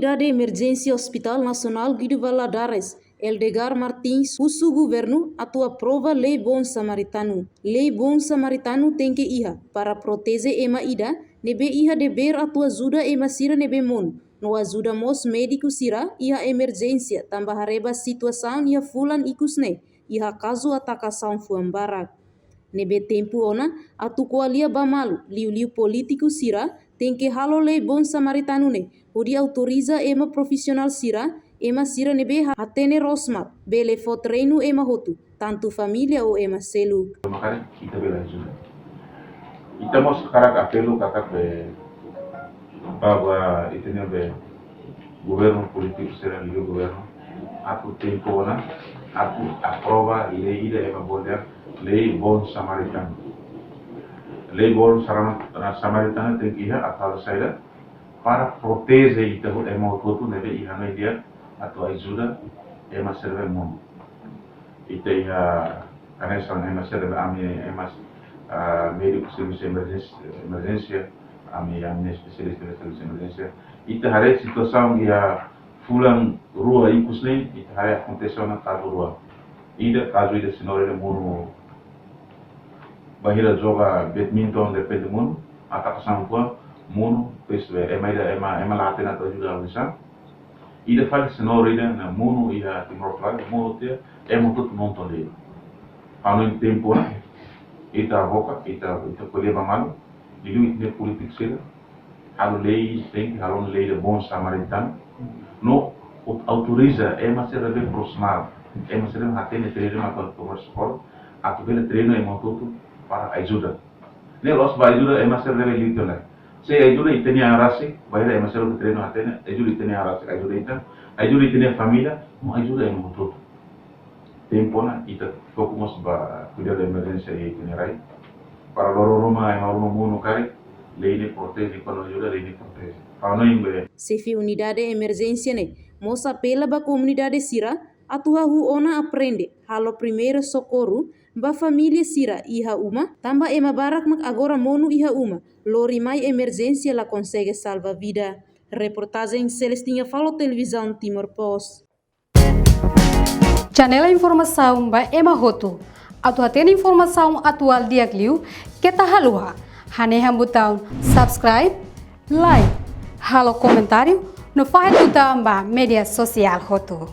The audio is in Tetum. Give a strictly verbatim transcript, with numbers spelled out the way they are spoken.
Unidade Emerjénsia Hospital Nasionál Guido Valadares, Eldegar Martins, husu governu atu aprova Lei Bon Samaritanu. Lei Bon Samaritanu tenke iha para proteje ema ida ne'ebé iha devér atu ajuda ema sira ne'ebé monu, no ajuda mós médiku sira iha emerjénsia tanba haree ba situasaun iha fulan ikus ne'e iha kazu atakasaun fuan barak. Ne'ebé tempu ona atu ko'alia ba malu, liuliu polítiku sira tenke halo Lei Bon Samaritanu ne'e hodi autoriza ema profisionál sira, ema sira ne'ebé ha-, hatene rosmat, bele fó treinu ema hotu, tantu família ou ema seluk. Makanya ita bele ajuda. Ita mós hakarak apelu katak be, ba, ba ita-nia be governu, polítiku sira liga governu, atu tempu ona atu aprova lei ida ema bolu dehan Lei Bon Samaritanu. Lei Bon Sarama-, Samaritanu tenke iha atu halo saida, para proteje ita ho-, ema hotu-hotu ne'ebé iha hanoin di'ak atu ajuda ema sira ne'ebé monu. Ita iha hanesan ema sira ne'ebé ami ema, ah, médiku servisu emerjénsia, emerjénsia, ami, ami espesialista servisu emerjénsia. Ita haree situasaun iha fulan rua ikus ne'e, ita haree akontese ona kazu rua. Ida kazu ida señór ida monu, bainhira joga badminton depende monu, atakasaun fuan monu, depois ema ida, ema, ema la hatene atu ajuda oinsá. Ida fali señór ida ne'e monu iha Timor Leste, monu tiha, ema hotu-hotu nonton de'it. Hanoin tempu ona, ita boka, ita, ita ko'alia ba malu, liuliu ita-nia polítiku sira, halo lei, tenke halo lei de Bon Samaritanu. No, au-, autoriza ema sira ne'ebé profisionál, ema sira ne'ebé hatene treinu ema atu toma socorro, atu bele treinu ema hotu-hotu para ajuda. Ne'e la'ós ba ajuda ema sira ne'ebé liu tiha ona. Se ajuda ita-nia an rasik, bainhira ema sira ne'ebé treinu hatene, ajuda ita-nia an rasik, ajuda ita, ajuda ita-nia família, no ajuda ema hotu-hotu. Tempu ona ita foku mós ba kuidadu emerjénsia iha ita-nia rai. Para loron ruma, ema ruma monu karik, lei ne'e proteje, kuandu ajuda lei ne'e proteje. Hanoin be. Xefe Unidade Emerjénsia ne'e mós apela ba komunidade sira atu hahú ona aprende halo primeiru sokorru ba família sira iha uma, tanba ema barak mak agora monu iha uma, lori mai emerjénsia la konsege salva vida. Reportajen Celestina Falo, Televizaun Timor Post. Channel informasaun ba ema hotu. Atu hatene informasaun atuál di'ak liu, keta haluha hanehan butaun subscribe, like, halo komentáriu, no fahe tutan ba média sosiál hotu.